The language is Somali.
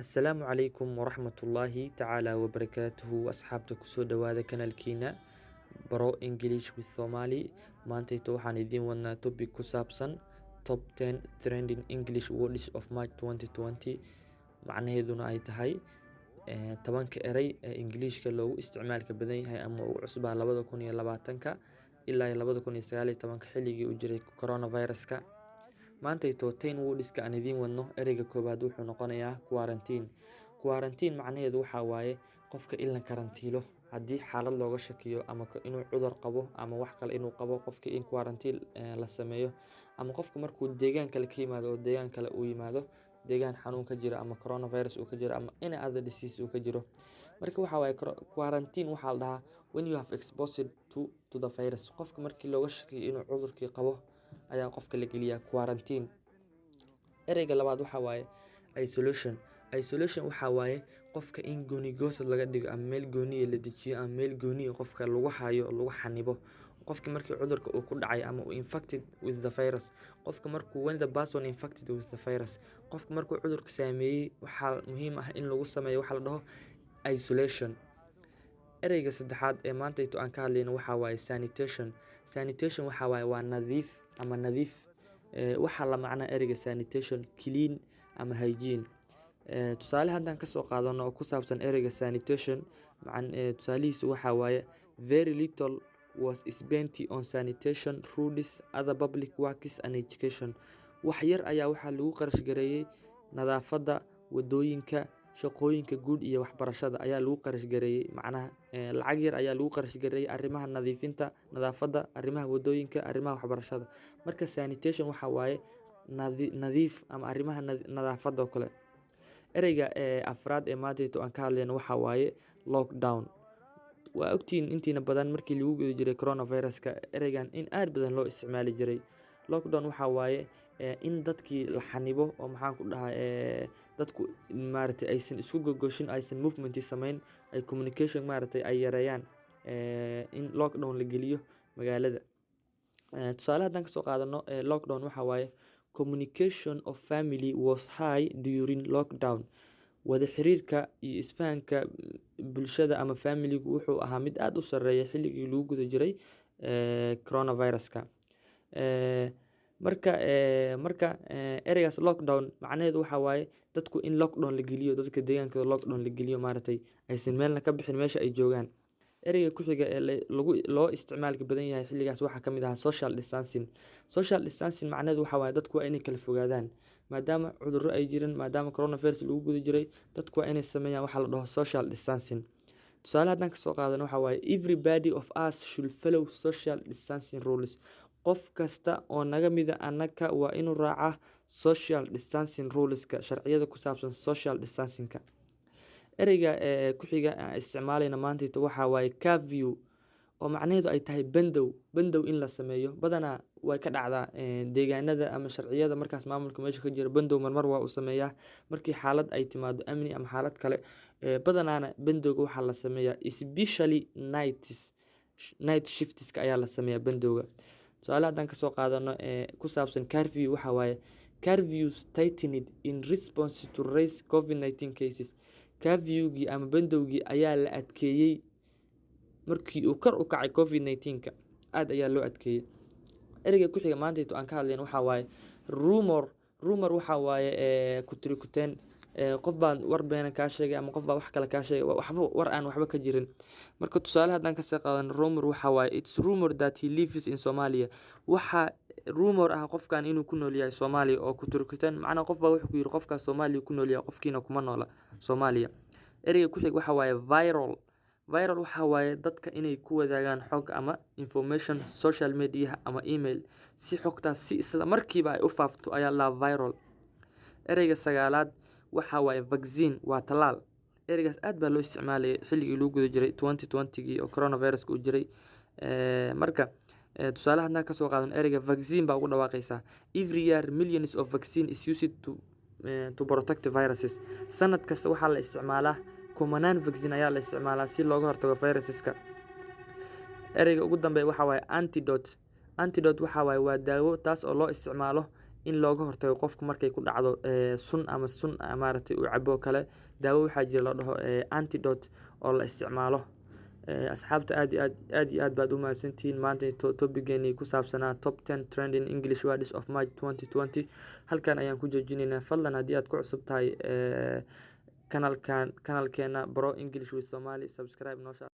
Assalaamu calaykum waraxmatullaahi tacaala wabarakaatuhu. Asxaabta, kusoo dhawaada kanaalkiina Baro English with Somali. Maantayto waxaan idiin wadnaa topic ku saabsan top 10 trending English words of March 2020, macnaheeduna ay tahay 10-ka erey ee Ingiliishka loogu isticmaalka badan yahay ama ugu cusbaa 2020-ka ilaa 2019-ka, xilligii uu jiray coronaviruska. Maantayto 10 wordska aan idiin wadno, ereyga koowaad wuxuu noqonayaa quarantine. Quarantine macnaheedu waxaa waaye qofka in la karantiilo haddii xaalad looga shakiyo, ama inuu cudur qabo ama wax kale inuu qabo, qofka in quarantine la sameeyo, ama qofka markuu deegaan kale ka yimaado oo deegaan kale uu yimaado, deegaan xanuun ka jiro ama coronavirus uu ka jiro ama any other disease uu ka jiro. Marka waxaa waaye quarantine waxaa la dhahaa when you have exposed to the virus. Qofka markii looga shakiyo inuu cudurkii qabo ayaa qofka la geliyaa quarantine. Ereyga labaad waxaa waaye isolation. Isolation waxaa waaye qofka in gooni goosad laga dhigo, ama meel gooniya la dejiyo, ama meel gooniya qofka lagu hayo, lagu xanibo. Qofka markii cudurka uu ku dhacay ama uu infected with the virus, qofka markuu, when the person infected with the virus, qofka markuu cudurka saameeyey, waxaa muhiim ah in lagu sameeyo waxa la dhaho isolation. Ereyga saddexaad ee maantayto aan ka hadlayno waxaa waaye sanitation. Sanitation waxaa waaye waa nadiif ama nadiif. Waxaa la macnaa ereyga sanitation clean ama hygiene. Tusaale haddaan kasoo qaadano oo ku saabsan ereyga sanitation, tusaalihiisu waxaa waaye: very little was spent on sanitation, roads, other public works and education. Wax yar ayaa waxaa lagu qarash gareeyey nadaafadda, wadooyinka, shaqooyinka guud iyo waxbarashada ayaa lagu qarash gareeyey. Macnaha lacag yar ayaa lagu qarash gareeyey arrimaha nadiifinta, nadaafadda, arrimaha wadooyinka, arrimaha waxbarashada. Marka sanitation waxaa waaye nadiif ama arrimaha nadaafadda oo kale. Ereyga afraad ee maantayto aan ka hadlayno waxaa waaye lockdown. Waa ogtihiin intiina badan, markii lagu guda jiray coronaviruska, ereygan in aad badan loo isticmaali jiray. Lockdown waxaa waaye in dadkii la xanibo oo, maxaan ku dhahay, dadku maaragtay aysan isku gogoshin, aysan movement samayn, ay communication maaragtay ay yareeyaan, in lockdown la geliyo magaalada. Tusaale haddaan kasoo qaadano, lockdown waxaa waaye: communication of family was high during lockdown. Wada xiriirka iyo isfahanka bulshada ama familigu wuxuu ahaa mid aada u sareeya xilligii lagu guda jiray coronaviruska. Marka ereygaas lockdown macnaheedu waxaa waaye dadku in lockdown la geliyo, dadka deegaankooda lockdown la geliyo, maaragtay aysan meelna ka bixin meesha ay joogaan. Ereyga ku xiga ee lagu loo isticmaalka badan yahay xilligaas waxaa kamid ahaa social distancing. Social distancing macnaheedu waxaa waaye dadku waa inay kala fogaadaan, maadaama cudurro ay jiraan, maadaama coronavirus lagu guda jiray, dadku waa inay sameeyaan waxa la dhaho social distancing. Tusaale haddaan kasoo qaadano waxaa waaye: everybody of us should follow social distancing rules. Qof kasta oo naga mida annaka waa inuu raacaa social distancing ruleska, sharciyada ku saabsan social distancingka. Ereyga ku xiga aan isticmaalayna maantayto waxaa waaye curfew, oo macnaheedu ay tahay bandow. Bandow in la sameeyo badanaa way ka dhacdaa deegaanada ama sharciyada markaas maamulka meesha ka jira. Bandow marmar waa uu sameeyaa markii xaalad ay timaado amni ama xaalad kale. Badanaana bandowga waxaa la sameeyaa especially night shiftska ayaa la sameeyaa bandowga. Tusaale haddaan kasoo qaadano ku saabsan curfew waxaa waaye: curfews tightened in response to raise COVID-19 cases. Curfewgii ama bandowgii ayaa la adkeeyey markii uu kor u kacay COVID-19-ka, aad ayaa loo adkeeyey. Ereyga ku xiga maantayto aan ka hadlayno waxaa waaye rumor. Rumor waxaa waaye kutirikuteen. Qof baa war beena kaa sheegay ama qof baa wax kale kaa sheegay, waxba war aan waxba ka jirin. Marka tusaale haddaan kasoo qaadano, rumor waxaa waaye: it's rumor that he lives in Somalia. Waxaa rumor ah qofkan inuu ku nool yahay Soomaaliya, oo kutirikuteen. Macnaha qof baa wuxuu ku yiri qofkaas Soomaaliya ku nool yahay, qofkiina kuma noola Soomaaliya. Ereyga ku xig waxaa waaye viral. Viral waxaa waaye dadka inay ku wadaagaan xog ama information social media ama email, si xogtaas si isla markiiba ay u faafto ayaa la viral. Ereyga sagaalaad waxaa waaye vaccine, waa tallaal. Ereygaas aad baa loo isticmaalayay xilligii lagu guda jiray 2020-gii oo coronaviruska uu jiray. Marka tusaale haddaan kasoo qaadano, ereyga vaccine baa ugu dhawaaqaysaa: every year millions of vaccine is used to protect viruses. Sanad kasta waxaa la isticmaalaa kumanaan vaccine ayaa la isticmaalaa si looga hortago viruseska. Ereyga ugu dambeeya waxaa waaye antidote. Antidote waxaa waaye waa daawo taas oo loo isticmaalo In looga hortago qofku markay ku dhacdo sun ama sun maaragtay uu cabo kale, daawo waxaa jira la dhaho antidote oo la isticmaalo. Asxaabta, aad iyo aad, aad iyo aad baad u mahadsantihiin. Maanta topicgeenii ku saabsanaa top 10 trending English words of March 2020 halkan ayaan ku joojinaynaa. Fadlan, haddii aad ku cusub tahay kanalkan, kanalkeena Baro English with Somali, subscribe noo saar.